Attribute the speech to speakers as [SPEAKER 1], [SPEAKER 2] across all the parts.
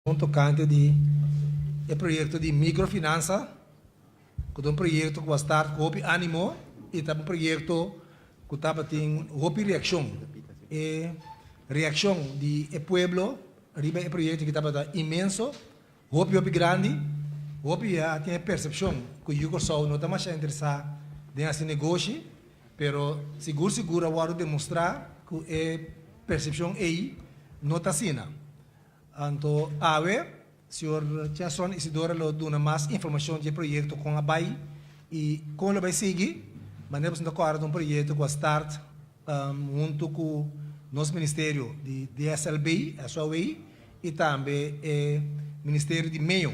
[SPEAKER 1] Un tokante di e proyekto di mikrofinansa, ku ta un proyekto ku a start ku hopi ánimo i ta un proyekto ku tabatin hopi reakshon. E reakshon di e pueblo riba e proyekto aki tabata inmenso, hopi hopi grandi. Hopi a tin e persepshon ku Yu Kòrsou no ta masha interesá den hasi negoshi, pero sigur sigur a wòrdu demostrá ku e persepshon ei no ta asina. Anto awe, señor Chesron Isidora lo duna mas informashon di e proyekto kon a bai i kon lo bai sigui. Manera boso ta kòrda ta un proyekto ku a start huntu ku nos ministerio di DSLB, SOAW i tambe e ministerio di Meyo.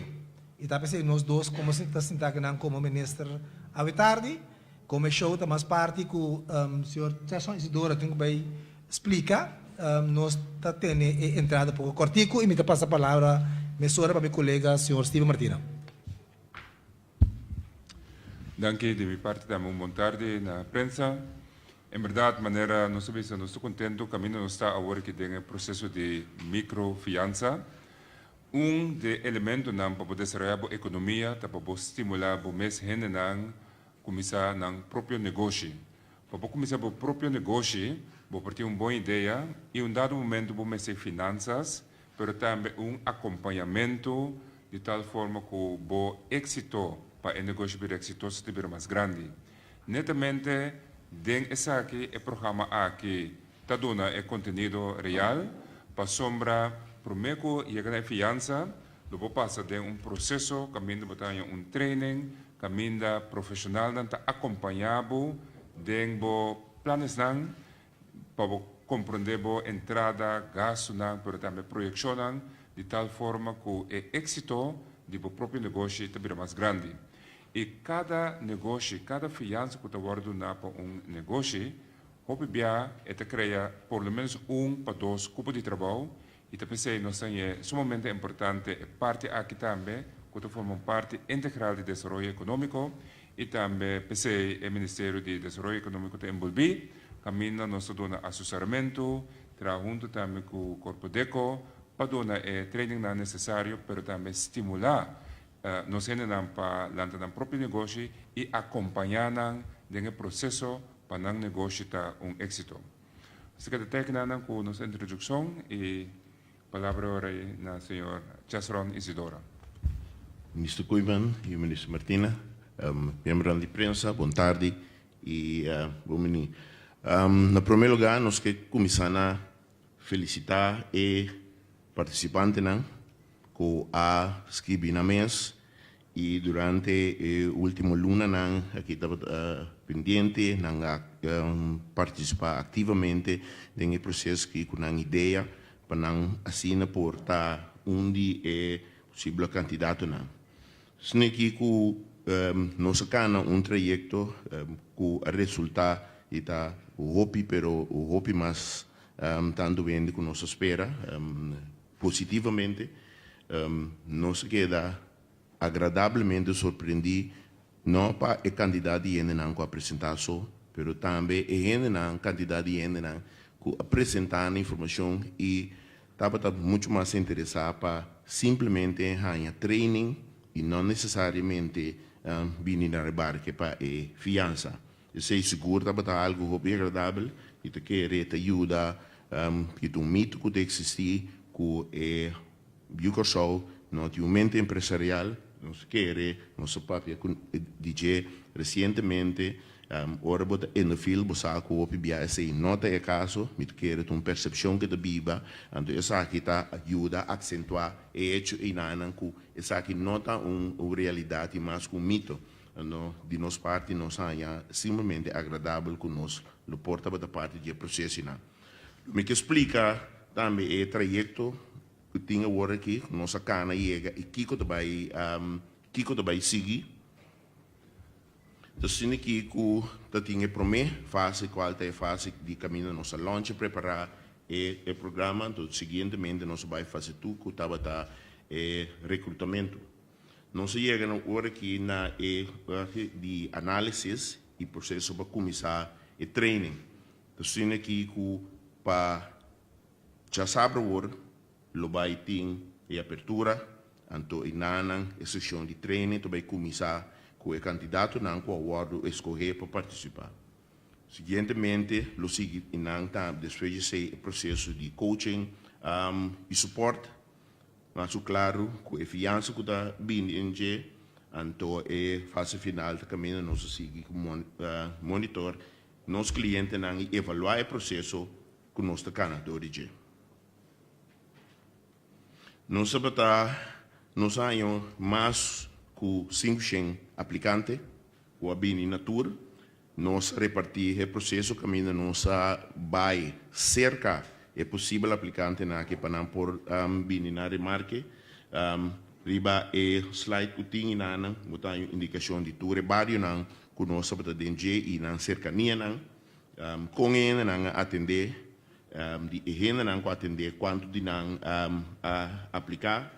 [SPEAKER 1] I ta p'esei nos dos komo ta sinta akinan komo minister awe tardi. Como e show ta mas parti cu señor Chesson Isidora tin cu bay splica, nos ta tene e entrada poco cortico y mi ta pasa palabra mesora pa mi colega señor Steven Martina.
[SPEAKER 2] Danki di mi parti tambe un bon tardi na prensa. En berdad manera nos a bisa nos ta contento caminda nos ta awor aki den e proceso di micro fiansa. Un di e elementonan pa bo desaroya bo economia ta pa bo stimula bo mes hendenan Kuminsá nan propio negoshi. Pa bo kuminsá bo propio negoshi, bo por tin un bon idea i un dado momentu bo mester finansas, pero tambe un akompañamentu di tal forma ku bo éksito pa e negoshi bira eksitoso ta bira mas grandi. Netamente den esaki e programa aki ta duna e kontenido real, pasobra promé ku yega na e fiansa, Lo bo pasa den un proseso kaminda bo ta haña un training, kaminda profeshonalnan ta akompañá bo den bo planesnan pa bo komprondé bo entrada, gastunan, pero tambe proyekshonnan di tal forma ku e éksito di bo propio negoshi ta bira mas grandi. I kada negoshi, kada fiansa ku ta wòrdu duná pa un negoshi, hopi bia e ta krea por lo ménos un pa dos kupo di trabou I ta p'esei nos ta hañ'é sumamente importante e parti aki tambe, ku ta forma un parti integral di desaroyo ekonómiko, i tambe p'esei e Ministerio di Desaroyo Ekonómiko ta enbolbí, kaminda nos ta duna asesoramentu, traha huntu tambe ku Korpodeko pa duna e trainingnan nesesario, pero tambe stimulá nos hendenan pa lanta nan propio negoshi i akompañá nan den e proseso pa nan negoshi ta un éksito. Así que ta terminá ku nos introdukshon i palabra ora ei na señor Chesron Isidora.
[SPEAKER 3] Minister Koeiman i Minister Martina, miembronan di prensa, bon tardi i bon bini. Na promé lugá nos ke kuminsá na felisitá e partisipantenan ku a skibi nan mes I durante e ultimo lunanan aki tabata pendiente, nan a partisipá aktivamente den e proseso aki ku nan idea pa nan asina por ta un di e posibel kandidatonan. Sneki ku nos a kana un trayekto ku a resultá di ta hopi pero hopi mas tantu hende ku nos a spera. Positivamente, nos a keda agradablemente sorprendí no pa e kantidat di hendenan ku a presentá so, pero tambe e hendenan, kantidat di hendenan ku a presentá nan informashon i tabata muchu mas interesá pa simplemente haña training i no nesesariamente bini na rebarke pa e fiansa. Esei sigur tabata algu hopi agradabel i ta kere ta yuda kita un mito ku ta eksistí ku e Yu Kòrsou no tin un mente empresarial. Nos ta kere, nos a papia ku di dje resientemente, ora bo ta endofil bo sa ku hopi bia esei no ta e kaso. Mi ta kere ta un persepshon ku ta biba, anto esaki ta yuda aksentuá e echo einanan ku esaki no ta un realidat i mas ku un mito. No, di nos parti nos haña simplemente agradabel ku nos lo por tabata parti di e prosesionan. Lo mi ke splika tambe e trayekto ku tin awor aki, ku nos a kana yega i kiko ta bai kiko ta bai sigui. Ta asina aki ku ta tin e promé fase kual ta e fase di kaminda nos a launcha prepará e e programa, anto siguientemente nos a bai fase tu ku tabata e rekrutamentu. Nos a yega na ora aki na e parti di análisis i proseso pa kuminsá e training. Ta asina aki ku pa djasabra awor lo bai tin e apertura, anto einanan e seshon di training ta bai kuminsá ku e kandidatonan ku a wòrdu eskohé pa partisipá. Siguientemente lo sigui einan ta despues di esei e proseso di coaching i support. Mas su klaru ku e fiansa ku ta bini den dje, anto e fase final ta kaminda nos a sigui ku monitor nos klientenan i evaluá e proseso ku nos ta kana dor di dje. Nos tabata nos a haña mas ku 500 aplikante ku a bini na tur. Nos a repartí e proseso kaminda nos a bai serka e posibel aplikantenan aki pa nan por bini na remarke. Riba e slide ku tin inanan bo ta haña un indikashon di tur e barionan ku nos tabata den dje i nan serkanianan. Kon e hendenan a atendé, di e hendenan ku a atendé kuantu di nan a apliká.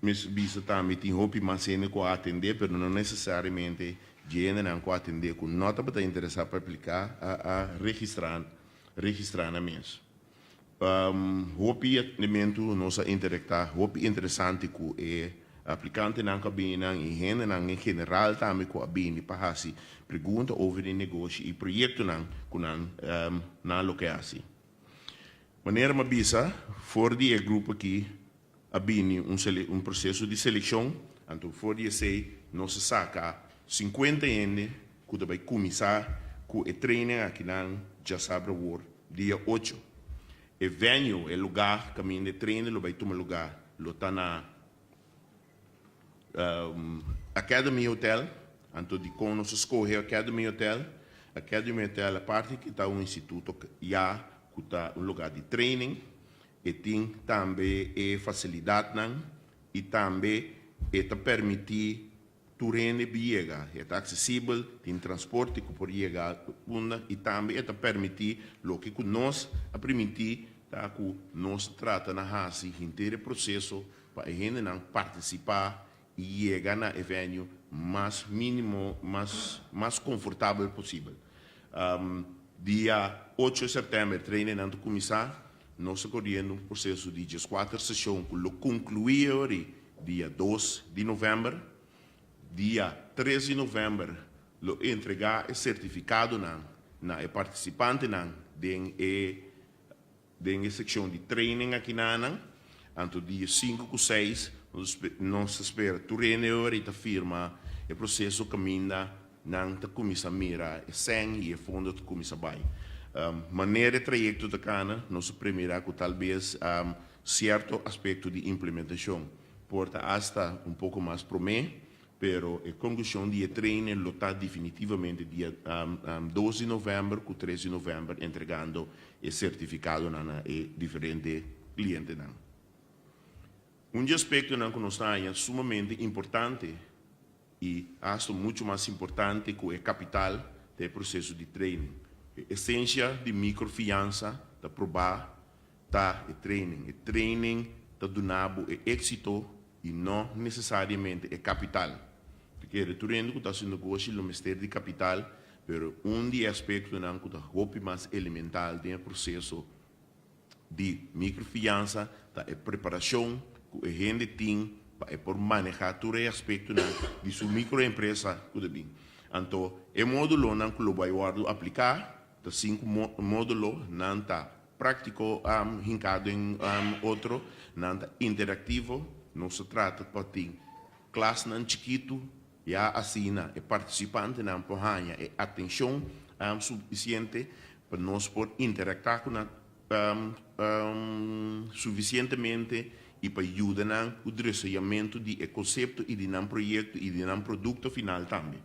[SPEAKER 3] Mes bisa tambe tin hopi mas hende ku a atendé, pero no nesesariamente dje hendenan ku a atendé ku no tabata interesá pa apliká a registrá registrá nan mes. Hopi atendementu nos a interektá hopi interesante ku e aplikantenan ku a bini nan i hendenan en general tambe ku a bini pa hasi pregunta over di negoshi i proyektonan ku nan nan lo ke hasi. Manera mi a bisa for di e grupo aki A bini un un proseso di selekshon, anto for di esei nos a saka 50 hende ku ta bai kuminsá ku e training akinan djasabra awor dia 8. E venue, e lugá kaminda e training lo bai tuma lugá lo ta na Academy Hotel, anto dikon nos a skohe Academy Hotel? Academy Hotel aparte ku ta un instituto ya ku ta un lugá di training, E tin tambe e fasilidatnan i tambe e ta permití tur hende bi yega. E ta aksesibel, tin transporte ku por yega unda i tambe e ta permití loke ku nos a primintí ta ku nos ta trata na hasi henter e proseso pa e hendenan partisipá i yega na e venue mas mínimo, mas mas konfortabel posibel. Dia 8 di sèptèmber trainingnan ta kuminsá. Nos ta koriendo un proseso di 14 seshon ku lo konkluí ori dia 2 di novèmber. Dia 3 di novèmber lo entregá e sertifikadonan na e partisipantenan den e Den e sekshon di training akinanan, anto dia 5 ku 6 nos ta spera tur hende ora i ta firma e proseso kaminda nan ta kuminsá mira e sèn i e fondo ta kuminsá bai. Manera e trayekto ta kana, nos ta premirá ku tal bes sierto aspekto di implementashon por ta asta un poko mas promé. Pero e konklushon di e treinen lo ta definitivamente dia 2 di novèmber ku 3 di novèmber entregando e sertifikadonan na e diferente klientenan. Un di aspektonan ku nos ta haña sumamente importante i asta muchu mas importante ku e kapital ta e proseso di treinen. E esensia di mikrofiansa ta probá ta e treinen. E treinen ta duna bo e éksito i no nesesariamente e kapital. Ta kere tur hende ku ta hasi negoshi lo mester di kapital, pero un di e aspektonan ku ta hopi mas elemental den e proseso di mikrofiansa ta e preparashon ku e hende tin pa e por manehá tur e aspektonan di su mikroempresa ku ta bin. Anto e módulonan ku lo bai wòrdu apliká ta sinku módulo, nan ta Práktiko hinká den otro, nan ta interaktivo. Nos ta trata pa tin klasnan chikitu, ya asina e partisipantenan por haña e atenshon sufisiente pa nos por interaktá ku nan sufisientemente i pa yuda nan ku desaroyamentu di e konsepto i di nan proyekto i di nan produkto final tambe.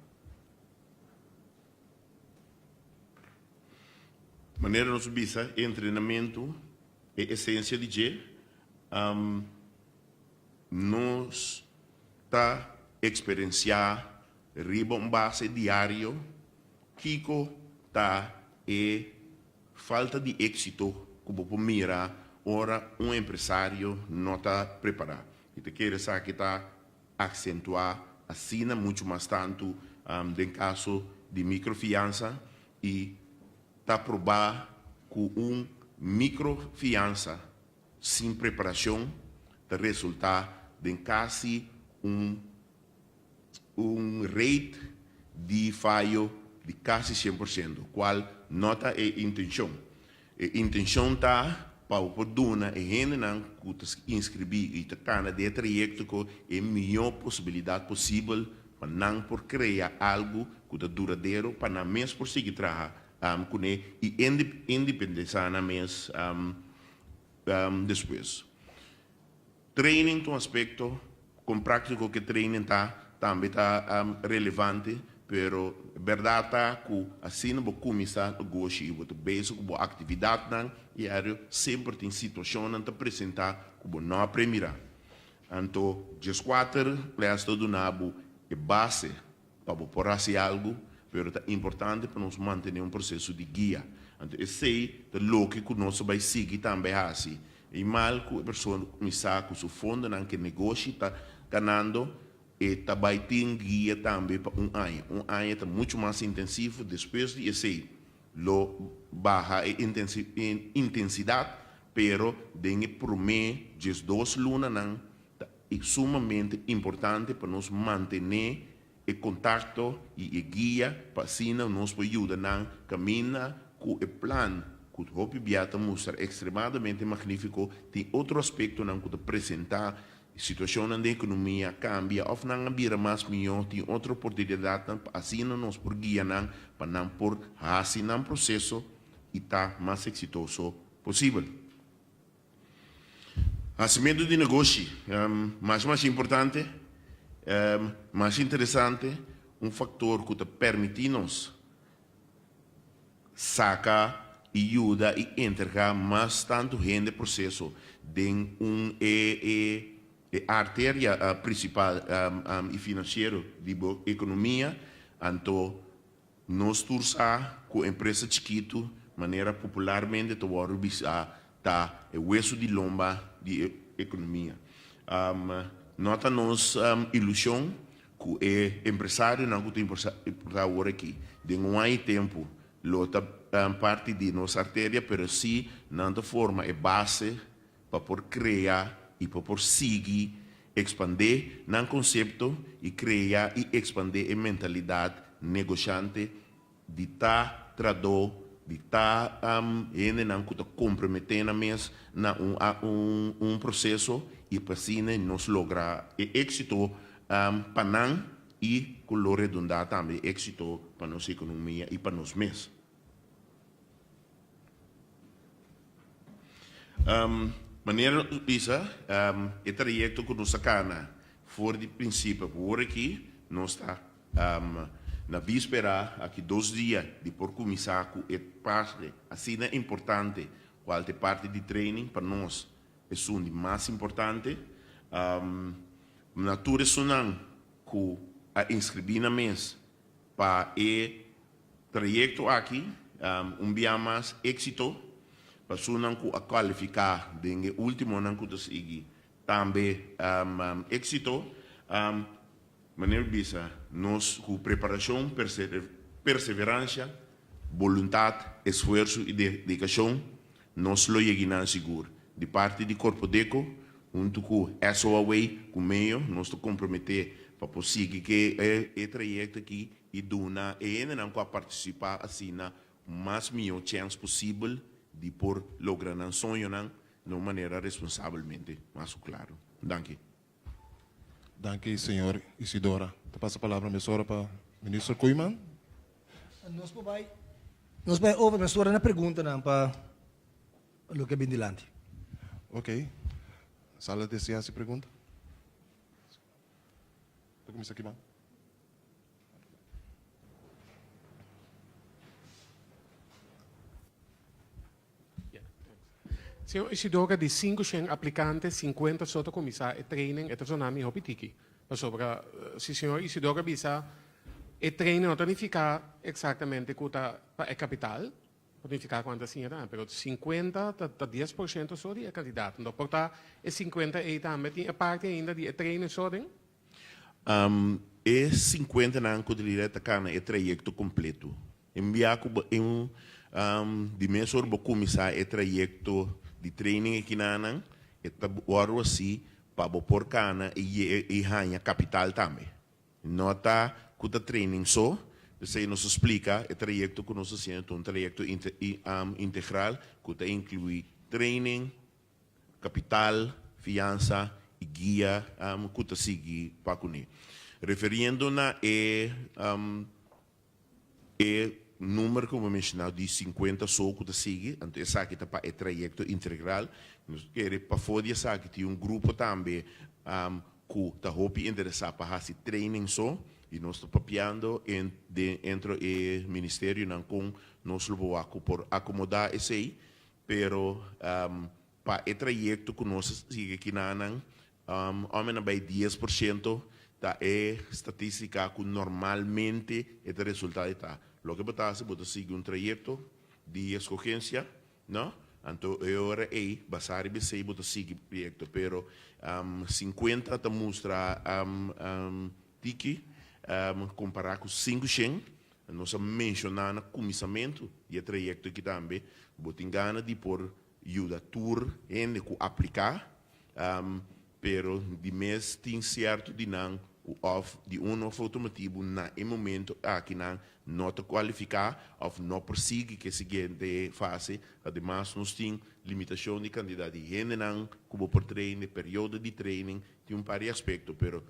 [SPEAKER 3] Manera nos bisa, e entrenamentu, e esensia di dje, nos ta eksperensiá riba un base diario kiko ta e falta di éksito ku bo por mira ora un empresario no ta prepará. Mi ta kere esaki ta aksentuá asina muchu mas tantu den kaso di mikrofiansa i ta probá ku un mikrofiansa sin preparashon. ta resultá den kasi un un rate di fayo di kasi 100%, kual no ta e intenshon. E intenshon ta pa bo por duna e hendenan ku ta inskribí i ta kana den e trayekto ku e mihó posibilidat posibel pa nan por krea algu ku ta duradero pa nan mes por sigui traha kuné i independisá nan mes despues. Training ta un aspekto, kon práktiko ku e training ta tambe ta relevante, pero bèrdat ta ku asina bo kuminsá negoshi i bo ta bezig ku bo aktividatnan diario semper tin situashonnan ta presentá ku bo no a premirá. Anto 14 lès ta duna bo e base pa bo por hasi algu, pero ta importante pa nos mantené un proseso di guia. Anto esei ta loke ku nos a bai sigui tambe hasi. I mal ku e persona kuminsá ku su fondonan ku e negoshi ta ganando, e ta bai tin guia tambe pa un aña. Un aña ta muchu mas intensivo, despues di esei lo baha e intensidat, pero den e promé 12 lunanan Ta sumamente importante pa nos mantené e kontakto i e guia pa asina nos por yuda nan kaminda ku e plan ku hopi bia ta mustra ekstremadamente magnífiko. Tin otro aspektonan ku ta presentá, situashonnan den ekonomia a kambia òf nan a bira mas mihó, tin otro oportunidatnan pa asina nos por guia nan pa nan por hasi nan proseso i ta mas eksitoso posibel. Hasimentu di negoshi, mas mas importante, mas interesante, un faktor ku ta permití nos saka i yuda i entregá mas tantu hende proseso den un e e e arteria prinsipal i finansiero di bo ekonomia, anto Nos tur sa ku empresa chikitu, manera popularmente ta wòrdu bisá, ta e wesu di lomba di e ekonomia. No ta nos ilushon ku e empresarionan ku ta importá awor aki den un aña i tempu lo ta parti di nos arteria, pero si nan ta forma e base pa por krea i pa por sigui ekspandé nan konsepto i krea i ekspandé e mentalidat negoshante di ta tradó, di ta hendenan ku ta komprometé nan mes na un un proseso i pa asina nos logra e éksito pa nan i ku lo redundá tambe éksito pa nos ekonomia i pa nos mes. Manera nos bisa, e trayekto ku nos a kana for di prinsipio pa awor aki, nos ta na víspera aki dos dia di por kuminsá ku e parte asina importante kual ta e parti di training pa nos esun di mas importante. Na tur esunnan ku a inskribí nan mes Pa e trayekto aki, un bia mas éksito pa esunnan ku a kualifiká den e últimonan ku ta sigui tambe éksito. Manera mi bisa, nos ku preparashon, perseveransia, boluntat, esfuerso i dedikashon, nos lo yegi nan sigur. Di parti di Korpodeko, huntu ku SOAW ku Meo, nos ta komprometé pa por sigui ku e trayekto aki i duna e hendenan ku a partisipá asina mas mihó chèns posibel di por logra nan soñonan na un manera responsabelmente. Mas ku klaru. Danki.
[SPEAKER 4] Danki señor Isidora. Ta pasa palabra mesora pa Minister Koeiman.
[SPEAKER 1] Nos por bai nos bai over mesora na preguntanan pa loke a bin dilanti.
[SPEAKER 4] Ok. Sala desea hasi pregunta? Ta kuminsa kiman?
[SPEAKER 5] Señor Isidora, di 500 aplikante, 50 so ta kuminsá e training, e ta zona mi hopi tiki. Pasobra si señor Isidora bisa e training no ta nifiká eksaktamente ku ta pa e kapital, por nifiká ku nan ta siña tambe, pero 50 ta 10% so di e kandidato. Enton por ta e 50 ei tambe tin e parti ainda di e training so den?
[SPEAKER 3] E 50 nan ku ta lira ta kana e trayekto kompleto. En bia ku bo en di mes ora bo kuminsá e trayekto di training akinanan, e ta wòrdu hasi. pa bo por kana i i haña kapital tambe. No ta ku ta training so, p'esei nos a splika e trayekto ku nos ta hasiendo ta un trayekto integral ku ta inkluí training, kapital, fiansa i guia ku ta sigui pa kuné. Referiendo na e E number ku bo menshoná di sinkuenta so ku ta sigui, anto esaki ta pa e trayekto integral. Nos kere pafó di esaki tin un grupo tambe ku ta hopi interesá pa hasi training so i nos ta papiando entro e ministerionan kon nos lo por wak ku por akomodá esei, pero pa e trayekto ku nos a sigui kinanan Homennan bai 10% ta e statistica cu normalmente e ta resulta di ta. Loke bo ta haci, bo ta sigui un trayecto di escogencia, no? Anto e ora ey, basa riba esey bo ta sigui proyecto. Pero 50 ta mustra tiki compara cu 500. Nos a menciona na cuminsamento di e trayecto aki tambe, bo tin gana di por yuda tur hende cu aplica, pero di mes tin cierto di nan cu of di un of otro motibu na e momento aki nan no ta cualifica of no por sigui cu e siguiente fase. Ademas nos tin limitacion di cantidad di hendenan cu bo por train, e periodo di training, tin un par di aspecto, pero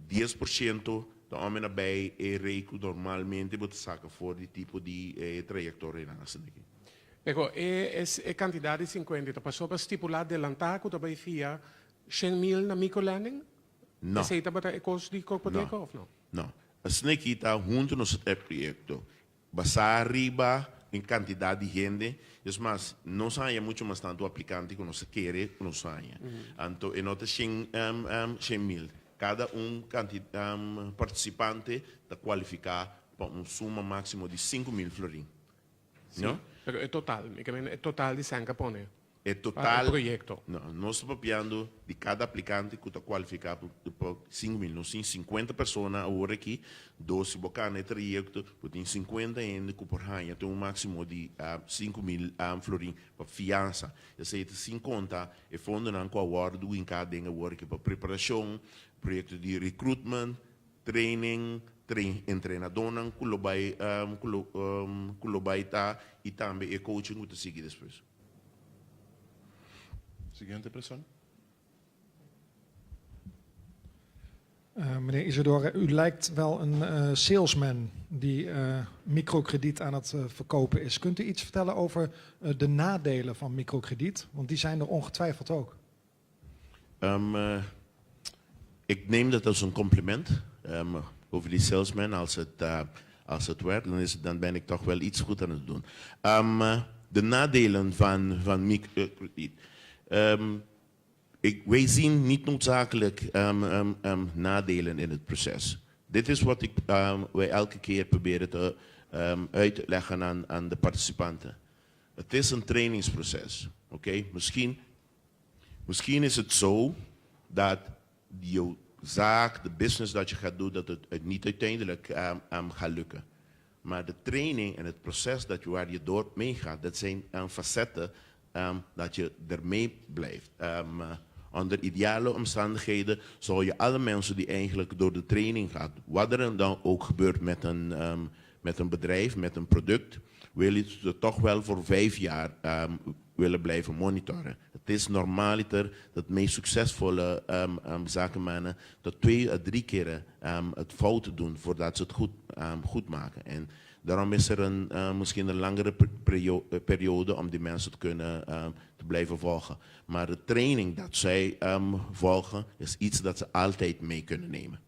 [SPEAKER 3] 10% ta homber na bay e rey cu normalmente bo ta saca for di tipo di trayectorianan asina aki.
[SPEAKER 5] Pero e e cantidad di 50 ta pasobra stipula delanta cu ta bay fia 100,000 na microlending?
[SPEAKER 3] No.
[SPEAKER 5] Esey tabata e cos di Corpoteco
[SPEAKER 3] No.
[SPEAKER 5] of no?
[SPEAKER 3] No. Asina aki ta hunto nos e proyecto. Basá riba e kantidat di hende, es mas, nos haña mucho mas tantu aplikante ku nos a kere ku nos haña. Anto e no ta 100,000. Kada un partisipante ta kualifiká pa un suma máksimo di 5000 florin.
[SPEAKER 5] Sí, pero e total, mi ke mende e total di sèn ka pone.
[SPEAKER 3] E
[SPEAKER 5] Pa e
[SPEAKER 3] total,
[SPEAKER 5] proyekto.
[SPEAKER 3] no, nos ta papiando di kada aplikante ku ta kualifiká pa 5000. Nos tin 50 persona awor aki, dos si bo kana e trayekto, bo tin 50 hende ku por haña te un máksimo di 5000 florin pa fiansa. Esei ta sin konta e fondonan ku a wòrdu hinká den awor aki pa preparashon, proyekto di recruitment, training, entrenadónan ku lo bai ku lo bai ta i tambe e coaching ku ta sigui despues.
[SPEAKER 4] Siguiente persona.
[SPEAKER 6] Meneer Isidora, u lijkt wel een salesman die microkrediet aan het verkopen is. Kunt u iets vertellen over de nadelen van microkrediet? Want die zijn er ongetwijfeld ook.
[SPEAKER 3] Ik neem dat als een compliment over die salesman. Als het werkt, dan ben ik toch wel iets goed aan het doen. De nadelen van microkrediet. Wij zien niet noodzakelijk nadelen in het proces. Dit is wat wij elke keer proberen te uitleggen aan de participanten. Het is een trainingsproces. Oké? Misschien is het zo dat jouw zaak, de business dat je gaat doen, dat het niet uiteindelijk gaat lukken. Maar de training en het proces waar je door meegaat, dat zijn facetten dat je ermee blijft. Onder ideale omstandigheden zou je alle mensen die eigenlijk door de training gaan, wat er dan ook gebeurt met een bedrijf, met een product, wil je ze toch wel voor 5 jaar willen blijven monitoren. Het is normaliter dat meest succesvolle zakenmannen tot twee à drie keren het fout doen voordat ze het goed maken. En daarom is er misschien een langere periode om die mensen te kunnen te blijven volgen. Maar de training dat zij volgen is iets dat ze altijd mee kunnen nemen.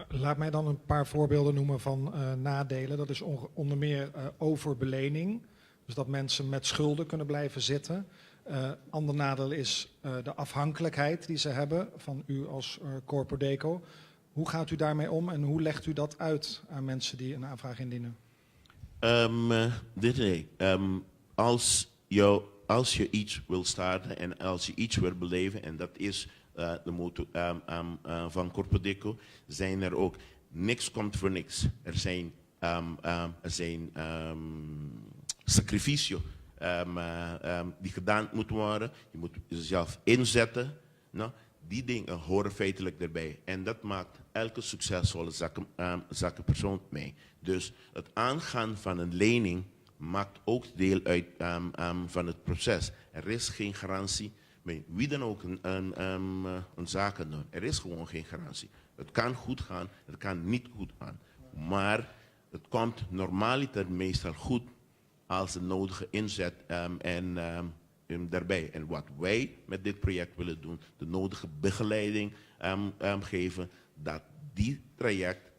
[SPEAKER 6] Laat mij dan een paar voorbeelden noemen van nadelen. Dat is onder meer overbelening. Dus dat mensen met schulden kunnen blijven zitten. Ander nadeel is de afhankelijkheid die ze hebben van u als Corpodeco. Hoe gaat u daarmee om en hoe legt u dat uit aan mensen die een aanvraag indienen?
[SPEAKER 3] Dit nee. Als je iets wil starten en als je iets wil beleven, en dat is de motto van Corpodeco, zijn er ook niks komt voor niks. Er zijn sacrificio die gedaan moet worden. Je moet jezelf inzetten. No? Die dingen horen feitelijk erbij. En dat maakt elke succesvolle zaken, zakenpersoon mee. Dus het aangaan van een lening maakt ook deel uit van het proces. Er is geen garantie, met wie dan ook een zaken doen. Er is gewoon geen garantie. Het kan goed gaan, het kan niet goed gaan. Maar het komt normaliter meestal goed als de nodige inzet en daarbij. En wat wij met dit project willen doen, de nodige begeleiding geven, dat die traject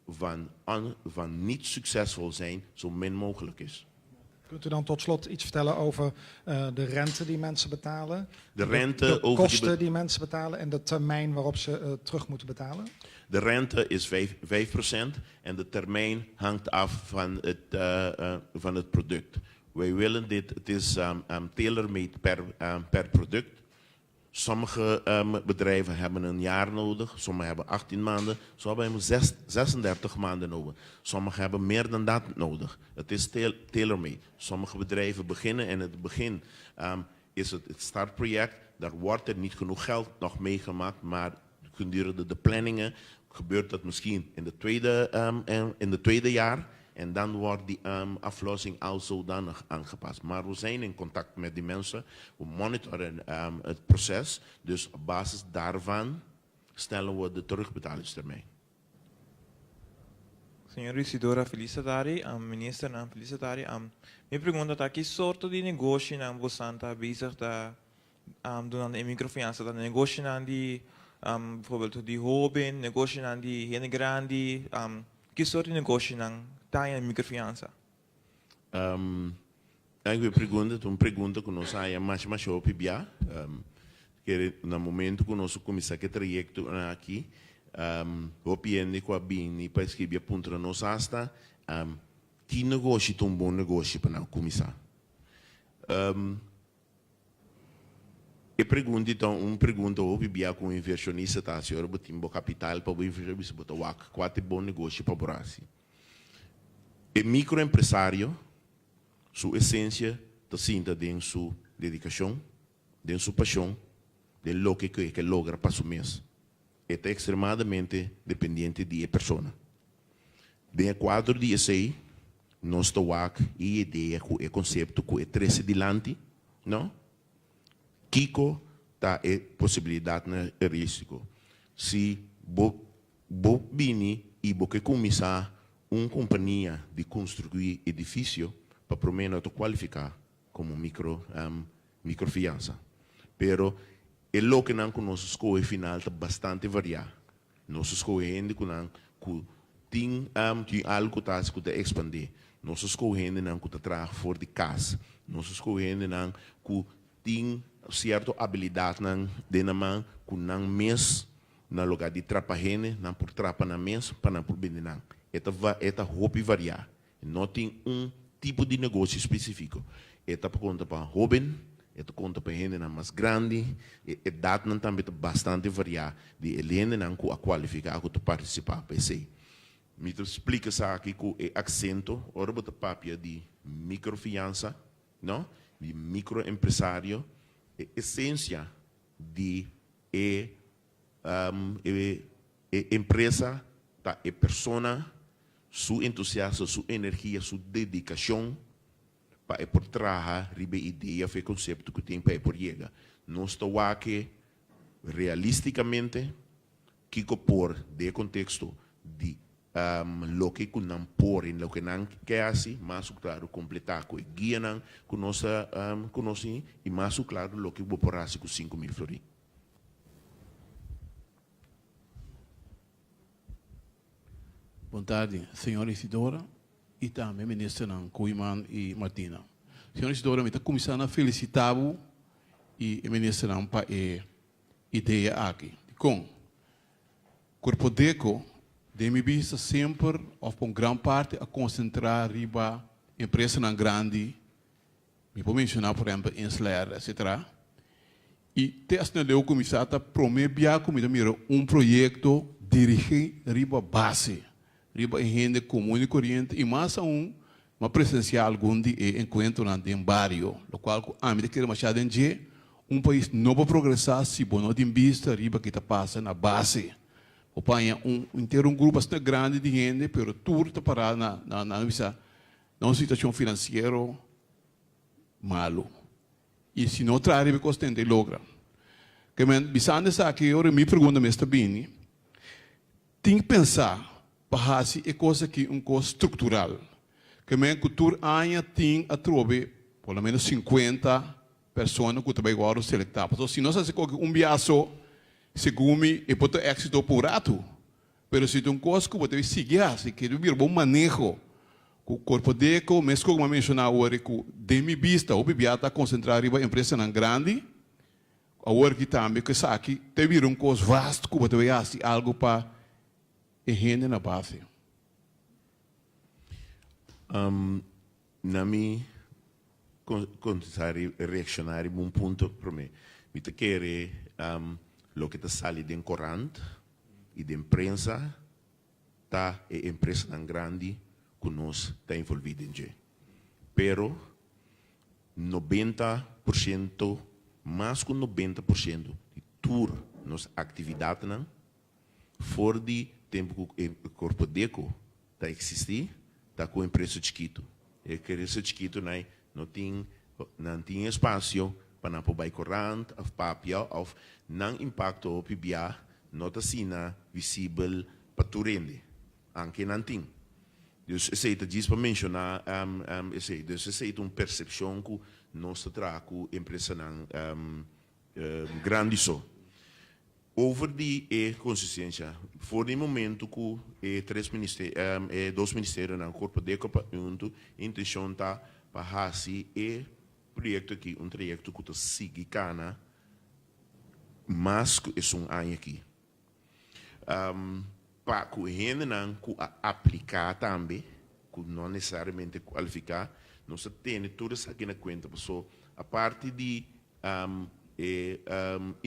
[SPEAKER 3] van niet succesvol zijn zo min mogelijk is.
[SPEAKER 6] Kunt u dan tot slot iets vertellen over de rente die mensen betalen?
[SPEAKER 3] De rente
[SPEAKER 6] De
[SPEAKER 3] over die
[SPEAKER 6] kosten die mensen betalen en de termijn waarop ze terug moeten betalen?
[SPEAKER 3] De rente is 5% en de termijn hangt af van het product. Wij willen dit, het is tailor-made per product. Sommige bedrijven hebben een jaar nodig, sommige hebben 18 maanden, sommigen hebben 36 maanden nodig. Sommigen hebben meer dan dat nodig. Het is tailor-made. Sommige bedrijven beginnen en in het begin is het het startproject, daar wordt er niet genoeg geld nog meegemaakt, maar gedurende de planningen gebeurt dat misschien in de tweede jaar. En dan wordt die aflossing al zodanig aangepast. Maar we zijn in contact met die mensen. We monitoren het proces. Dus op basis daarvan stellen we de terugbetalingstermijn.
[SPEAKER 7] Señor Isidora, felis tardi. Ministernan, felis tardi. Mi pregunta ta, ki sorto di negoshinan boso ta bezig ta dunando e microfiansa? Ta negoshinan di bijvoorbeeld di hoben, negoshinan di hende grandi, ki sorto di negoshinan ta den microfiansa?
[SPEAKER 3] E pregunta, un pregunta ku nos a haya mas mas hopi bia. Ku na momento ku nos a kuminsá ku e trayekto aki, hopi hende ku a bini pa skirbi puntra nos hasta ki negoshi ta un bon negoshi pa nan kuminsá. E pregunta, anto, un pregunta hopi bia ku invershonista ta, si ora bo tin bo kapital pa bo invertir, bo ta wak kua ta bon negoshi pa bo hasi. E mikroempresario, su esensia ta sinta den su dedikashon, den su pashon, den loke ku e ke logra pa su mes. E ta ekstremadamente dependiente di e persona. Den kuadro di esei, nos ta wak e idea ku e konsepto ku e trese dilanti, no? Kiko ta e posibilidat na risiko. Si bo bo bini i bo ke kuminsá un kompania di konstruí edifisio, pa promé no ta kualifiká komo microfiansa. Pero e lokenan ku nos skohe final ta bastante variá. Nos skohe hende ku nan ku tin algu ta ku ta ekspandé. Nos skohe hendenan ku ta traha for di kas. Nos skohe hendenan ku tin sierto abilidatnan den nan man ku nan mes na lugá di trapa hende, nan por trapa nan mes pa nan por bende nan. E ta hopi variá. No tin un tipo di negoshi spesífiko. E ta konta pa hóben, e ta konta pa hendenan mas grandi, e edatnan tambe ta bastante variá di hendenan ku a kualifiká ku ta partisipá pa esei. Mi ta splika esaki ku e aksento, ora bo ta papia di microfiansa, no? Di mikroempresario, e esensia di e empresa ta e persona, su entusiasmo, su energia, su dedikashon pa e por traha riba idea òf konsepto ku tin pa e por yega. Nos ta wak realístikamente kiko por den konteksto di loke ku nan por i loke nan ke hasi, mas klaro kompletá ku e guianan ku nos tin i mas klaro loke bo por hasi ku 5000 florin.
[SPEAKER 8] Bon tardi, señor Isidora i tambe minister Koeiman i Martina. Señor Isidora, mi ta kuminsá felisitá i minister pa e idea aki. Kon Korpodeko, den mi bista semper, òf pa gran parti, a konsentrá riba empresanan grandi, mi por menshoná, por ehèmpel, Inselair, etc. I te asina leu kuminsá ta promé bia ku mi ta mira un proyekto dirigí riba base, riba hende komun i koriente i mas aún m'a presensiá algun di e enkuentronan den bario, lokual ku ami ta kere mashá den dje. Un pais no por progresá si bo no tin bista riba ki ta pasa na base. Bo paña un henter un grupo asina grandi di hende pero tur ta pará na na na bisa na un situashon finansiero malu. I si no traha riba e kos tenta i logra. Ke men bisando esaki ora mi pregunta mes ta bini, tin pensá pa hasi e kos aki un kos struktural? Ke men ku tur aña tin atrobe por lo menos 50 persona ku ta bai wòrdu selektá. Pasobra si nos hasi koke un bia so, segun mi e por ta éksito pa un ratu. Pero si ta un kos ku bo debe sigui hasi, ke debe bira bo maneho ku Korpodeko, meskos ku mi a menshoná awor ku den mi bista hopi bia ta konsentrá riba empresanan grandi, awor aki tambe ku esaki ta bira un kos vast ku bo ta bai hasi algu pa e hende na base.
[SPEAKER 3] Na mi contesta reacciona riba un punto prome. Mi ta kere loke ta sali den corant y den prensa ta e empresanan grandi cu nos ta envolvi den dje. Pero 90%, mas cu 90% di tur nos actividadnan For di tempu ku e Korpodeko ta eksistí, ta ku empresa chikitu. E empresa chikitu nai no tin, nan tin espasio pa nan por bai korant òf papia òf nan impakto hopi bia no ta asina visibel pa tur hende, anke nan tin. Dus esei ta djis pa menshoná esei. Dus esei ta un persepshon ku nos ta traha ku empresanan grandi so. Over di e konsistensia, for di momento ku e tres ministerio, e dos ministerionan Korpodeko pa huntu, e intenshon ta pa hasi e proyekto aki un trayekto ku ta sigui kana mas ku esun aña aki. Pa ku e hendenan ku a apliká tambe, ku no nesesariamente kualifiká, nos ta tene tur esaki na kuenta paso aparte di E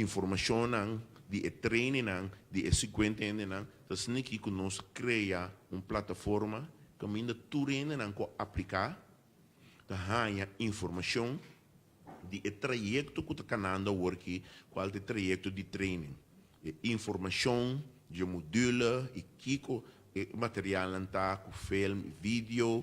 [SPEAKER 3] informashonnan di e trainingnan di e 50 hendenan ta asina ku nos krea un plataforma kaminda tur hendenan ku a apliká ta haña informashon di e trayekto ku ta kanando awor aki, kual ta e trayekto di training. E informashon di e module i kiko e materialnan ta ku film, video,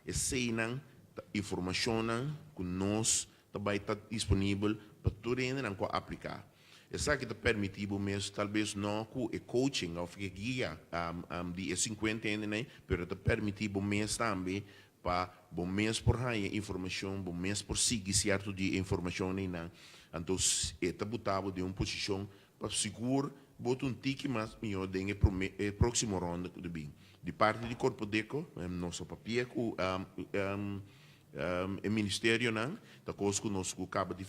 [SPEAKER 3] eseinan ta informashonnan ku nos ta bai ta disponibel pa tur hendenan ku a apliká. Esaki ta permití bo mes, talbes no ku e coaching òf e guia di e 50 hendenan, pero ta permití bo mes tambe pa bo mes por haña informashon, bo mes por sigui sierto di e informashon einan. Anto e ta buta bo den un posishon pa sigur bo ta un tiki mas mihó den e promé e próksimo ronda ku ta bin. Di parti di Korpodeko, nos a papia ku E ministerionan ta kos ku nos ku kaba di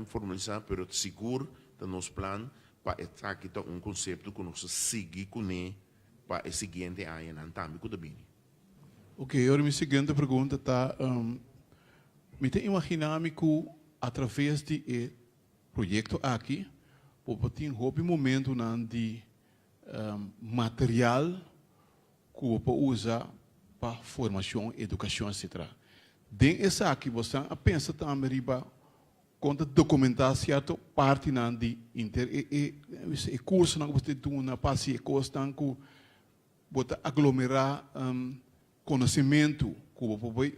[SPEAKER 3] formalisá, pero sigur ta nos plan pa esaki ta un konsepto ku nos ta sigui kuné pa e siguiente añanan tambe ku ta bini.
[SPEAKER 8] Ok, ora mi siguiente pregunta ta, mi ta imaginá mi ku atraves di e proyekto aki bo por tin hopi momentunan di material ku bo por usa pa formashon, edukashon etcetera. Den esaki bosan a pensa tambe riba kon ta dokumentá sierto partinan di inter e e e kursonan ku bo ta duna pa hasi e kosnan ku bo ta aglomerá konosementu ku bo por bai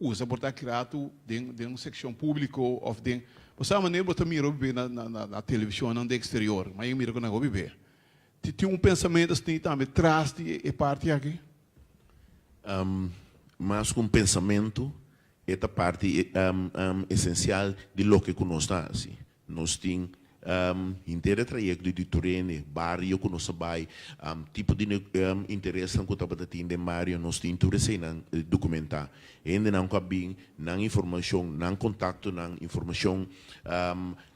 [SPEAKER 8] usa por ta kratu den den un sekshon públiko òf den bo sa manera bo ta mira hopi be na na na televishonnan den eksterior ma yo mira ku nan hopi be Ti tin un pensamentu asina tambe tras di e parti aki?
[SPEAKER 3] Mas ku un pensamentu, e ta parti esensial di loke ku nos ta hasi. Nos tin henter e trayekto di tur hende, bario ku nos ta bai, tipo di interesnan ku tabata tin den bario, nos tin tur eseinan dokumentá. Hendenan ku a bin, nan informashon, nan kontaktonan, informashon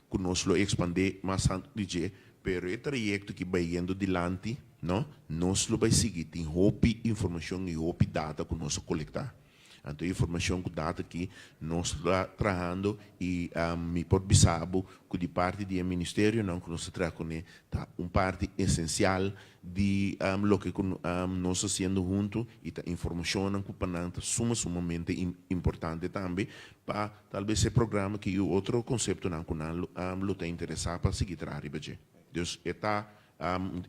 [SPEAKER 3] ku nos lo ekspandé mas tantu di dje, pero e trayekto ki bai yendo dilanti, no, nos lo bai sigui tin hopi informashon i hopi data ku nos a kolektá. Anto e informashon ku data aki nos ta trahando i mi por bisa bo ku di parti di e ministerionan ku nos ta traha kuné ta un parti esensial di loke ku nos ta hasiendo huntu i ta informashonnan ku pa nan ta suma sumamente importante tambe pa tal bes e programa aki i otro konseptonan ku nan lo ta interesá pa sigui traha riba dje. Dus e ta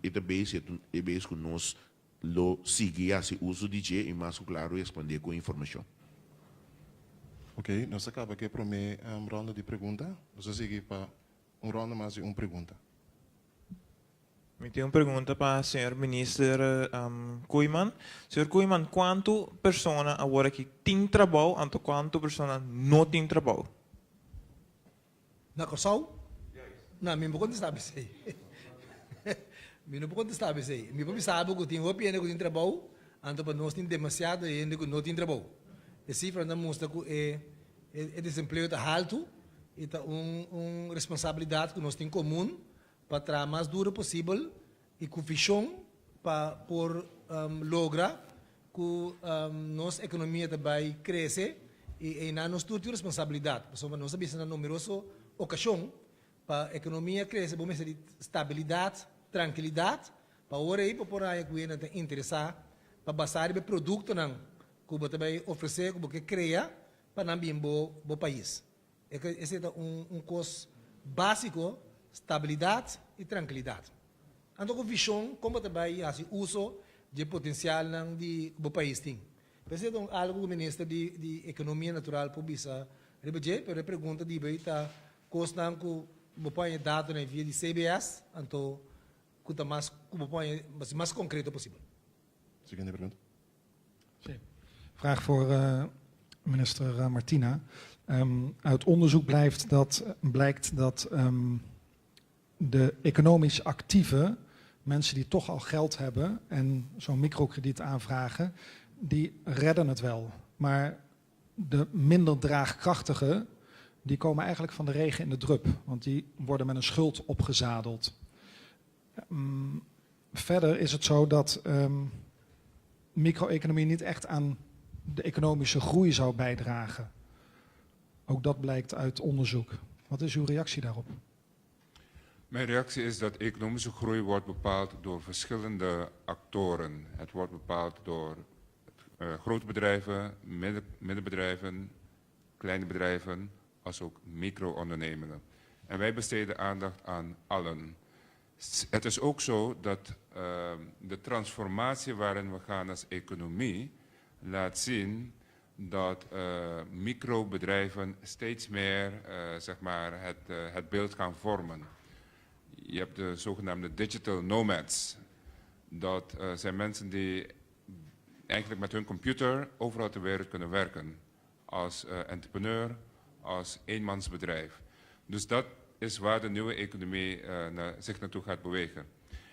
[SPEAKER 3] e ta bes e bes ku nos lo sigui hasi uso di dje i mas ku klaru ekspandé ku informashon.
[SPEAKER 4] Ok, nos a kaba ku e promé ronda di pregunta. Nos a sigui pa un ronda mas di un pregunta.
[SPEAKER 7] Mi tin un pregunta pa señor Minister Koeiman. Señor Koeiman, kuantu persona awor aki tin trabou anto kuantu persona no tin trabou?
[SPEAKER 1] Na Kòrsou? No, mi no por kontestá esei. Mi no por kontestá esei. Mi por bisa bo ku tin hopi hende ku tin trabou, anto pa nos tin demasiado hende ku no tin trabou. E sifranan ta mustra ku e e desempleo ta haltu i ta un un responsabilidat ku nos tin komun pa traha mas duro posibel i ku vishon pa por logra ku nos ekonomia ta bai krese i einan nos tur tin responsabilidat pasobra nos a bisa na numeroso okashon pa ekonomia krese bo mester di stabilidat, trankilidat pa ora ei bo por haña ku hende ta interesá pa basá riba e produktonan ku bo ta bai ofresé ku bo ke krea pa nan bin bo bo pais. Esei ta un kos básiko, stabilidat i trankilidat. Anto ku vishon kon bo ta bai hasi uso di e potensialnan di ku bo pais tin. Esei ta un algu ku minister di di Ekonomia Natural por bisa riba dje, pero e pregunta di bay ta kosnan ku bo por haña datonan via di CBS, anto ku ta mas ku bo por haña mas konkreto posibel.
[SPEAKER 4] Siguiente pregunta.
[SPEAKER 6] Sí. Vraag voor uh, minister eh, Martina. Um, uit onderzoek blijft dat, blijkt dat um, de economisch actieve mensen die toch al geld hebben en zo'n microkrediet aanvragen, die redden het wel. Maar de minder draagkrachtige, die komen eigenlijk van de regen in de drup, want die worden met een schuld opgezadeld. Um, verder is het zo dat um, micro-economie niet echt aan de economische groei zou bijdragen. Ook dat blijkt uit onderzoek. Wat is uw reactie daarop?
[SPEAKER 2] Mijn reactie is dat economische groei wordt bepaald door verschillende actoren. Het wordt bepaald door uh, grote bedrijven, midden, middenbedrijven, kleine bedrijven, als ook micro-ondernemingen. En wij besteden aandacht aan allen. Het is ook zo dat uh, de transformatie waarin we gaan als economie laat zien dat uh, microbedrijven steeds meer uh, zeg maar het, het beeld gaan vormen. Je hebt de zogenaamde digital nomads. Dat zijn mensen die eigenlijk met hun computer overal ter wereld kunnen werken. Als entrepreneur, als eenmansbedrijf. Dus dat is waar de nieuwe economie uh, zich naartoe gaat bewegen.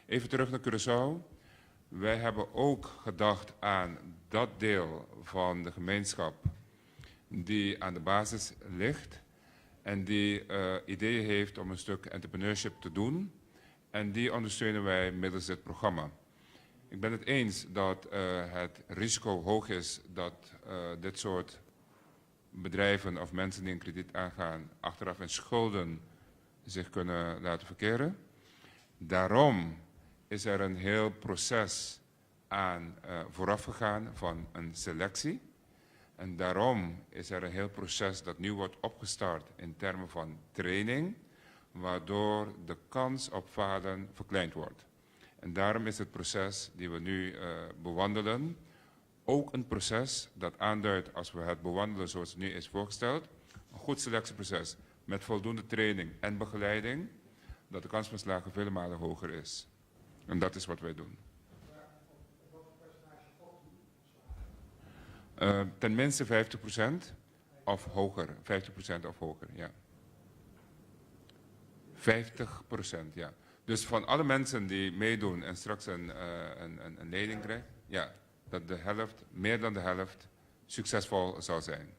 [SPEAKER 2] Even terug naar Curaçao. Wij hebben ook gedacht aan dat deel van de gemeenschap die aan de basis ligt en die uh, ideeën heeft om een stuk entrepreneurship te doen. En die ondersteunen wij middels dit programma. Ik ben het eens dat uh, het risico hoog is dat uh, dit soort bedrijven of mensen die een krediet aangaan achteraf in schulden zich kunnen laten verkeren. Daarom is er een heel proces aan uh, vooraf gegaan van een selectie. En daarom is er een heel proces dat nu wordt opgestart in termen van training, waardoor de kans op falen verkleind wordt. En daarom is het proces die we nu uh, bewandelen ook een proces dat aanduidt, als we het bewandelen zoals het nu is voorgesteld, een goed selectieproces met voldoende training en begeleiding, dat de kans van slagen vele malen hoger is. En dat is wat wij doen. Uh, ten minste 50% of hoger. 50% of hoger, ja. 50%, ja. Dus van alle mensen die meedoen en straks een, uh, een, een, een lening krijgen, ja, dat de helft, meer dan de helft, succesvol zal zijn.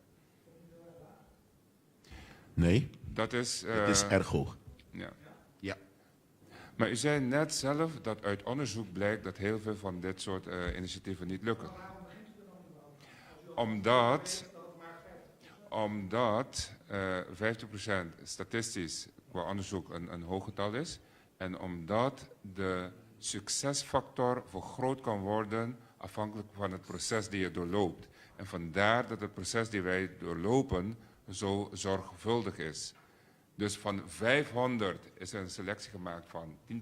[SPEAKER 3] Nee.
[SPEAKER 2] Dat is.
[SPEAKER 3] Uh, het is erg hoog.
[SPEAKER 2] Ja.
[SPEAKER 3] Ja.
[SPEAKER 2] Maar u zei net zelf dat uit onderzoek blijkt dat heel veel van dit soort uh, initiatieven niet lukken. Omdat, omdat uh, 50% statistisch qua onderzoek een hoog getal is. En omdat de succesfactor vergroot kan worden afhankelijk van het proces die je doorloopt. En vandaar dat het proces die wij doorlopen zo zorgvuldig is. Dus van 500 is er een selectie gemaakt van 10%,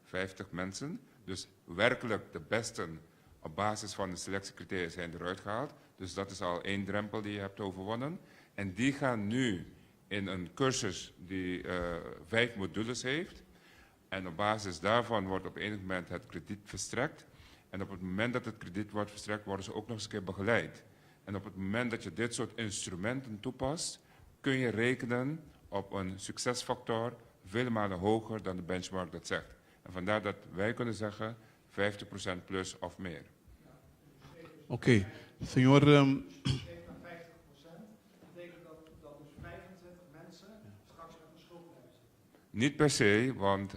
[SPEAKER 2] 50 mensen. Dus werkelijk de besten op basis van de selectiecriteria zijn eruit gehaald. Dus dat is al één drempel die je hebt overwonnen. En die gaan nu in een cursus die 5 modules heeft. En op basis daarvan wordt op enig moment het krediet verstrekt. En op het moment dat het krediet wordt verstrekt, worden ze ook nog eens een keer begeleid. En op het moment dat je dit soort instrumenten toepast, kun je rekenen op een succesfactor vele malen hoger dan de benchmark dat zegt. En vandaar dat wij kunnen zeggen 50% plus of meer.
[SPEAKER 8] Oké, okay. Señor.
[SPEAKER 6] Betekent dat dat dus 25 mensen straks met een schuld blijven zitten?
[SPEAKER 2] Niet per se, want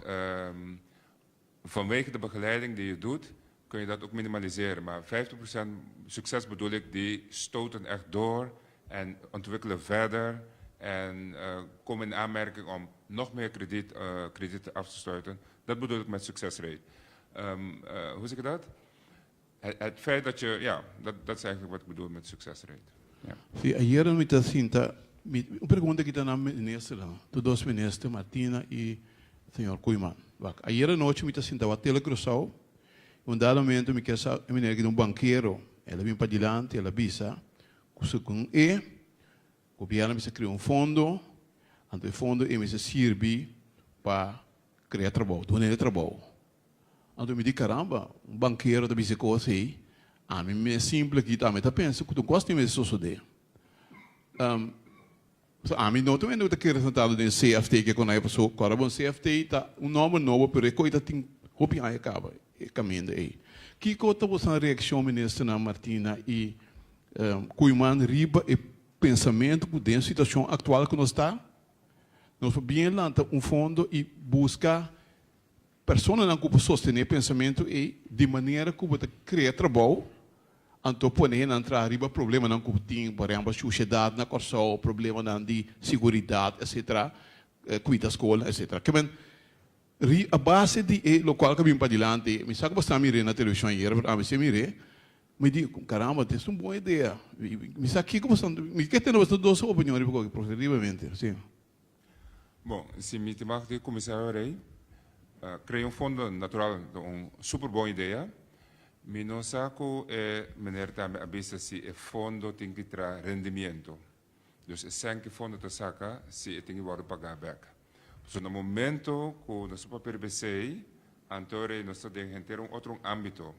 [SPEAKER 2] vanwege de begeleiding die je doet, kun je dat ook minimaliseren. Maar 50% succes bedoel ik, die stoten echt door en ontwikkelen verder en komen in aanmerking om nog meer kredieten af te sluiten. Dat bedoel ik met succesrate. Hoe zeg je dat? Het feit dat je, ja, dat is eigenlijk wat ik bedoel met succesrate. Ja.
[SPEAKER 8] Si, ayera mi ta sinta, un pregunta ku ta na minister, tur dos minister, Martina i señor Koeiman. Ayera nochi mi ta sinta wak TeleCuraçao, un dado momento mi ke sa, meneer un bankero, el a bin padilanti, el a bisa, ku e gobièrnu mester krea un fondo, anto e fondo ei mester sirbi pa krea trabou, duna trabou. Anto mi di caramba, un bankero ta bisa kos ei, ami mes simpel aki tambe ta pensa ku tur kos tin mester sosodé. So ami no ta wende ku ta kere sentado den CFT ke kon ai paso kòrda bon CFT ta un nòmber nobo pero e koi ta tin hopi aña kaba e kaminda ei. Kiko ta boso reakshon ministernan Martina i Koeiman riba e pensamentu ku den situashon aktual ku nos ta nos por bien lanta un fondo i buska personanan ku por sostené e pensamentu ei di manera ku bo ta krea trabou, anto pone nan traha riba problemanan ku tin, por ehèmpel shushedat na Kòrsou, problemanan di siguridat etcetera, kuida skol etcetera. Ke men ri a base di e lokual ku a bin padilanti, mi sa ku bo sta mir'é na televishon ayera, pero ami si a mir'é, mi di, caramba, des un bon idea. Mi sa kiko bo sta, mi ke tende bo sta dos opinion riba koki, preferiblemente, si.
[SPEAKER 2] Bon, si mi tin mag di kuminsá rei, krea un fondo natural ta un super bon idea. Mi no sa ku e meneer tambe a bisa si e fondo tin ki traha rendimiento. Dus e sèn ku e fondo ta saka si e tin ki wòrdu pagá bèk. Pasobra na momento ku nos ta papia riba esei, anto rei nos ta den henter un otro ámbito.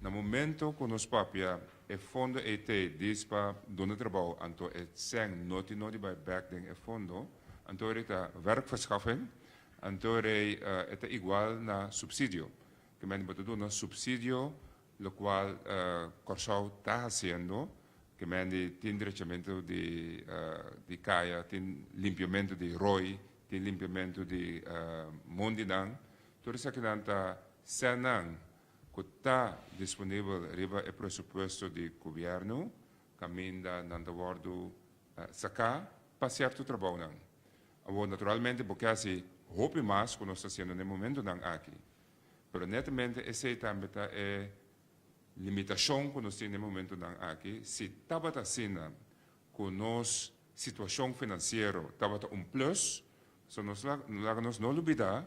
[SPEAKER 2] Na momento ku nos papia e fondo ei t'ei dis pa duna trabou anto e sèn no tin no di bai bèk den e fondo, anto rei ta werkverschaffing, anto rei e ta igual na supsidio. Ke men bo ta duna supsidio lokual Kòrsou ta hasiendo, ke men di tin drechamentu di di kaya, tin limpiamentu di roi, tin limpiamentu di mondinan, tur esakinan ta sènnan ku ta disponibel riba e presupuesto di gobièrnu kaminda nan ta wòrdu saká pa sierto trabounan. Awor naturalmente bo ke hasi hopi mas ku nos ta hasiendo na e momentunan aki, pero netamente esei tambe ta e limitashon ku nos tin na e momentunan aki. Si tabata asina ku nos situashon finansiero tabata un plus, so nos laga nos no lubidá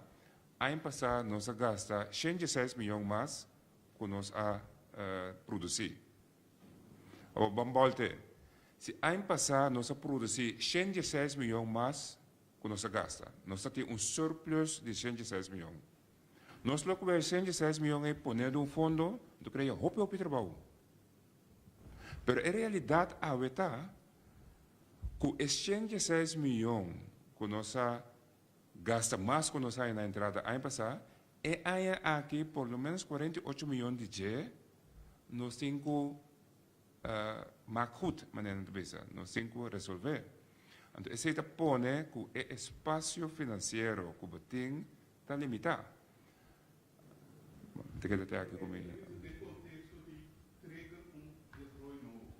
[SPEAKER 2] Aña pasá nos a gasta 106 miyon mas ku nos a produsí. Awor ban bòlt'e. Si aña pasá nos a produsí 106 miyon mas ku nos a gasta, nos ta tin un surplus di 106 miyon. Nos lo kue 106 miyon ei pone den un fondo, lo krea hopi hopi trabou. Pero e realidat awe ta ku e 106 miyon ku nos a gasta mas ku nos haña na entrada aña pasá, e aña aki por lo menos 48 miyon di dje nos tin ku mak goed, manera nan ta bisa, nos tin ku resolvé. Anto esei ta pone ku e espasio finansiero ku bo tin ta limitá. Bo ta keda te aki ku mi.
[SPEAKER 8] Den konteksto di trigger un desaroyo nobo.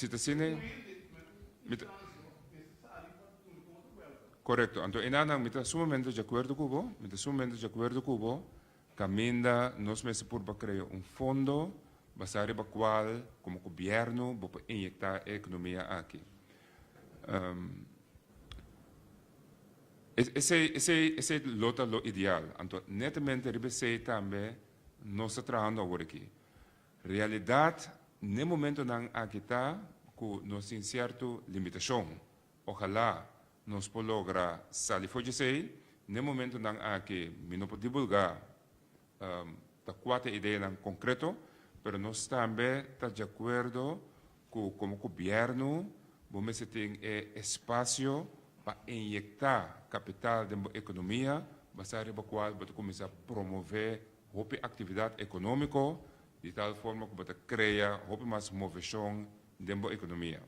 [SPEAKER 2] si ta asina, mi ta, Korekto. Anto enanan mi ta sumamente di akuerdo ku bo, mi ta sumamente di akuerdo ku bo, kaminda nos mester purba krea un fondo basá riba kual komo gobièrnu bo por inyektá e ekonomia aki. Esei, esei, esei lo ta lo ideal. Anto netamente riba esei tambe nos ta trahando awor aki. Realidat n'e momentonan aki ta ku nos tin sierto limitashon. Ojalá nos por logra sali for djesei. N'e momentonan aki mi no por divulgá ta kua ta e ideanan konkreto, pero nos tambe ta di akuerdo ku komo gobièrnu bo mester tin e espasio pa inyektá kapital den bo ekonomia basá riba kual bo ta kuminsá promové hopi aktividat ekonómiko di tal forma ku bo ta krea hopi mas moveshon den bo ekonomia.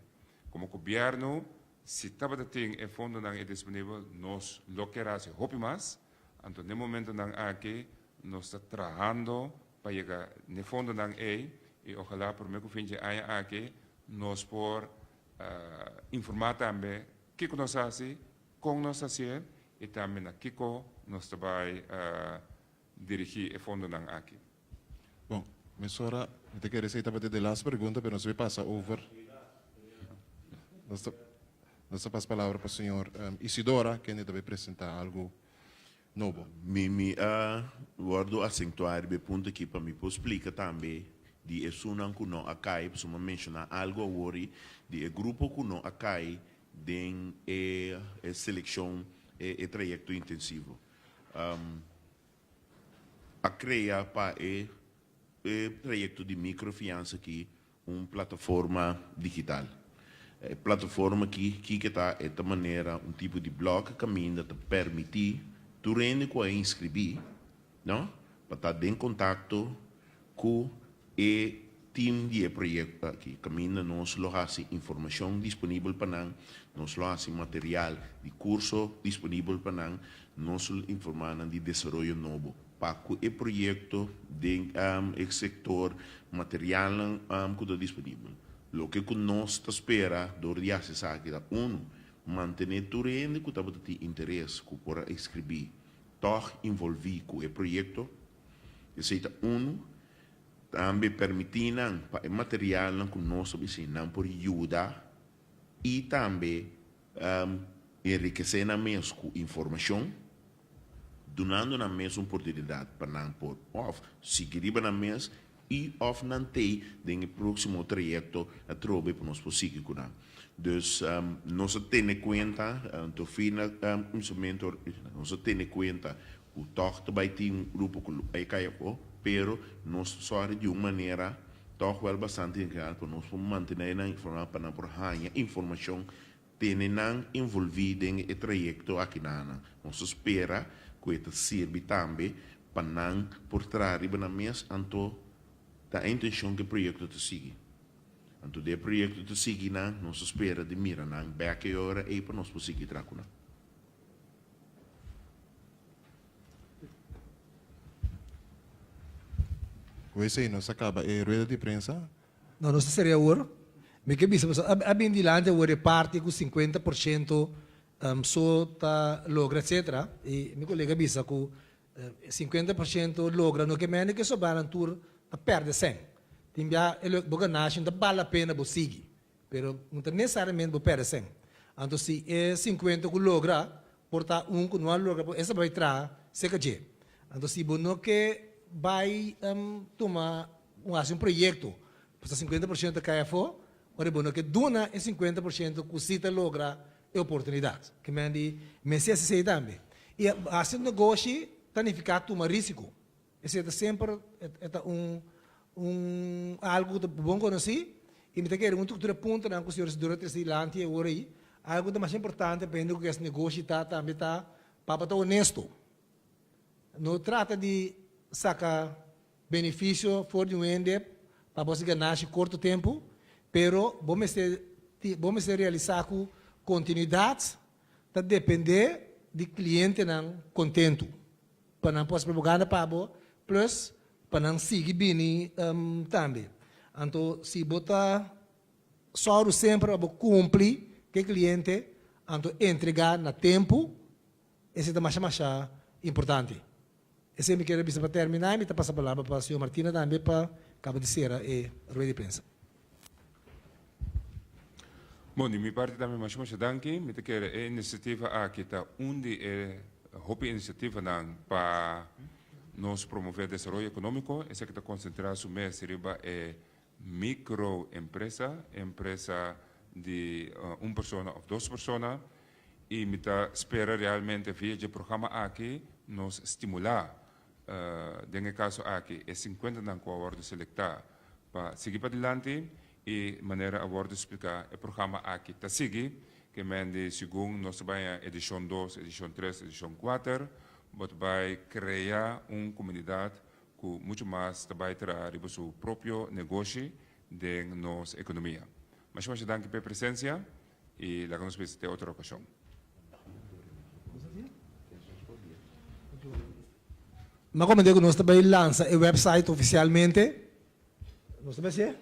[SPEAKER 2] Komo gobièrnu, si tabata tin e fondonan ei disponibel, nos lo kier hasi hopi mas. Anto n'e momentonan aki nos ta trahando pa yega n'e fondonan ei i ojalá promé ku fin dje aña aki nos por informá tambe kiko nos hasi, kon nos hasié i tambe na kiko nos ta bai dirigí e fondonan aki.
[SPEAKER 4] Bon, mesora mi ta kere esei tabata de last pregunta, pero nos a pasa over. Nos ta, nos ta pasa palabra pa señor Isidora, kende ta bay presenta algo nobo.
[SPEAKER 3] Mi mi a wordo acentua riba e punto aki pa mi por splica tambe di esunnan cu no a cay, pasobra mi a menciona algo awor di e grupo cu no a cay den e seleccion, e trayecto intensivo. A krea pa e e trayekto di mikrofiansa aki un plataforma digital. E plataforma aki kiko ta? E ta manera un tipo di blog kaminda ta permití tur hende ku a inskribí, no, pa ta den kontakto ku e team di e proyekto aki. Kaminda nos lo hasi informashon disponibel pa nan, nos lo hasi material di kurso disponibel pa nan, nos lo informá nan di desaroyo nobo pa ku e proyekto den e sektor, materialnan ku ta disponibel. Loke ku nos ta spera dor di hasi esaki ta, unu, mantené tur hende ku tabata tin interes ku por a inskribí tòg involví ku e proyekto. Esei ta unu. Tambe permití nan pa e materialnan ku nos ta bisí nan por yuda i tambe enrikesé nan mes ku informashon, dunando nan mes un oportunidat pa nan por òf sigui riba nan mes i òf nan t'ei den e próksimo trayekto atrobe pa nos por sigui ku nan. Dus nos a tene kuenta, anto fina kuminsamentu nos a tene kuenta Ku tòg ta bai tin un grupo ku lo bai kai afó, pero nos ta sòri di un manera tòg wèl bastante integral pa nos por mantené nan informá pa nan por haña informashon, tene nan envolví den e trayekto aki nan. Nos ta spera ku e ta sirbi tambe pa nan por traha riba nan mes, anto ta e intenshon ku e proyekto ta sigui. Anto den e proyekto ta sigui nan, nos ta spera di mira nan bèk e ora ei pa nos por sigui traha ku nan.
[SPEAKER 4] Ku esei nos a kaba e rueda di prensa.
[SPEAKER 1] No, nos ta seria awor. Mi ke bisa boso, a bin dilanti awor e parti ku 50% so ta logra etcetera. I mi kolega a bisa ku 50% logra no ke mende ke sobranan tur ta pèrdè sèn. Tin bia bo ganashi no ta bal la pena bo sigui. Pero no ta nesariamente bo perde sen. Anto si e sinkuenta ku logra por ta un ku no a logra por esa bai traha serka dje. Anto si bo no ke bai tuma un hasi un proyekto pasobra 50% ta kai afó, ora bo no ke duna e 50% ku si ta logra e oportunidat. Ke men di mester hasi esei tambe. I hasi un negoshi ta nifiká tuma risiko. Esei ta semper e ta un un algu ku ta bon konosí i mi ta kere un tur e puntonan ku señor Isidoro a trese dilanti e ora ei, algu ku ta masha importante pa hende ku kes negoshi ta tambe ta pa bo ta honesto. No trata di saka benefisio for di un hende pa bo hasi ganashi korto tempu, pero bo mester bo mester realisá ku kontinuidat ta dependé di klientenan kontentu. Pa nan por hasi propaganda pa bo, plus pa nan sigui bini tambe. Anto si bo ta. Sòru semper pa bo kumpli ku e kliente anto entregá na tempu, esei ta masha masha importante. Esei mi kere bisa pa terminá i mi ta pasa palabra pa señor Martina tambe pa kaba di sera e rueda di prensa.
[SPEAKER 2] Bon, di mi parti tambe masha masha danki. Mi ta kere e inisiativa aki ta un di e hopi inisiativanan pa nos promové desaroyo ekonómiko. Esaki ta konsentrá su mes riba e microempresa, empresa di un persona of dos persona, y mi ta spera realmente via dje programa aki nos stimula, den e caso aki e cincuentanan cu a wordo selecta pa sigui padilanti y manera a wordo splica e programa aki ta sigui, ke men di segun nos ta bay edicion dos, edicion tres, edicion cuater, bo ta bay crea un comunidad ku muchu mas ta bai traha riba su propio negoshi den nos ekonomia. Masha masha danki pa e presensia i laga nos bisa te otro okashon.
[SPEAKER 1] Mi a komende ku nos ta bai lansa e website ofisialmente. Nos ta bai hasié?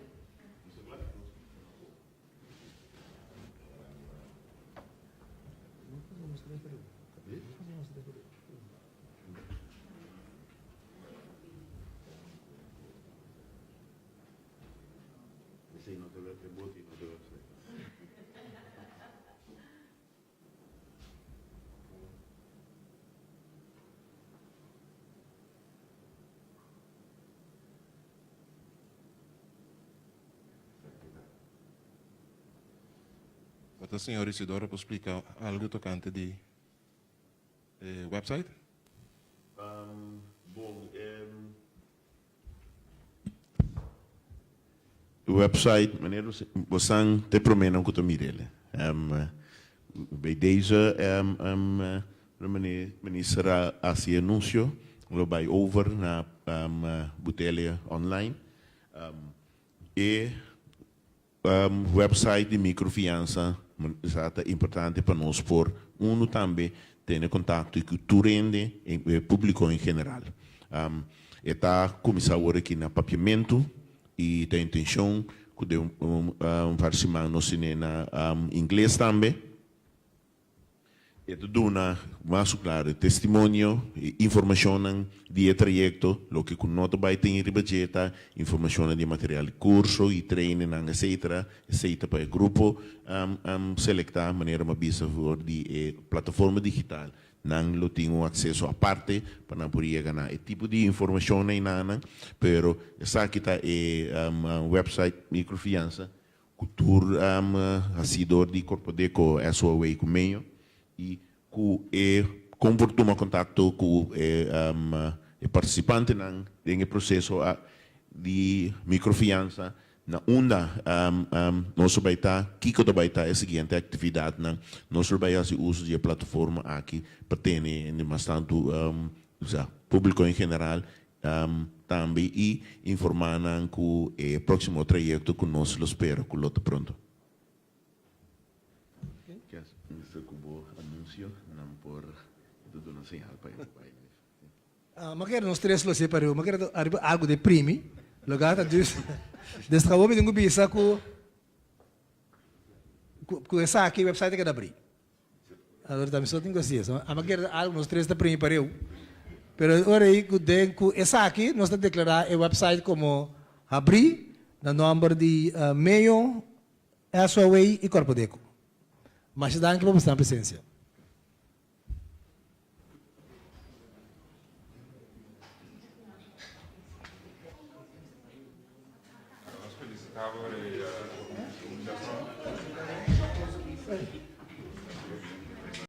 [SPEAKER 4] Bo ta señor Isidoro por splica algo tocante di e website?
[SPEAKER 3] Bon, e website, manera bosan ta e promenan ku ta mir'el. Bij deze minister a hasi e anuncio, lo bai over na Butele online. E Website di microfiansa sa ta importante pa nos por unu tambe tene contacto cu tur hende, e publico en general. E ta cuminsa awor aki na Papiamento y ta intencion cu den un par siman nos tene na Ingles tambe. E ta duna mas ku klaru e testimonio i informashonnan di e trayekto, loke ku no ta bai tin riba dje ta informashonnan di e material di kurso i trainingnan etcetera. Esei ta pa e grupo selektá manera mi a bisa for di e plataforma digital. Nan lo tin un akseso aparte pa nan por yega na e tipo di informashonnan einanan, pero esaki ta e website Microfiansa ku tur hasidor di Korpodeko SOAW ku meño i ku e kon por tuma kontakto ku e e partisipantenan den e proseso di mikrofiansa na unda nos lo bai ta, kiko ta bai ta e siguiente aktividatnan. Nos lo bai hasi uso di e plataforma aki pa tene mas tantu públiko en general Tambe i informá nan ku e próksimo trayekto ku nos lo spera ku lo ta pronto. Kes Minister ku bo anunsio nan por ta duna señal pa e bai live.
[SPEAKER 1] Ma kere nos tres lo sepa riba, ma kere ariba algu de primi, loga ta dus des trabou mi tin ku bisa ku ku esaki website a keda abrí. Ahora ta mi so tin ku hasi eso. Ama kere algu nos tres ta primi pareu. Pero ora ei ku den ku esaki nos ta deklará e website komo habrí na nòmber di Meyo, SOA i Korpodeko. Masha danki pa boso presensia.
[SPEAKER 2] Nos felicitá bo e.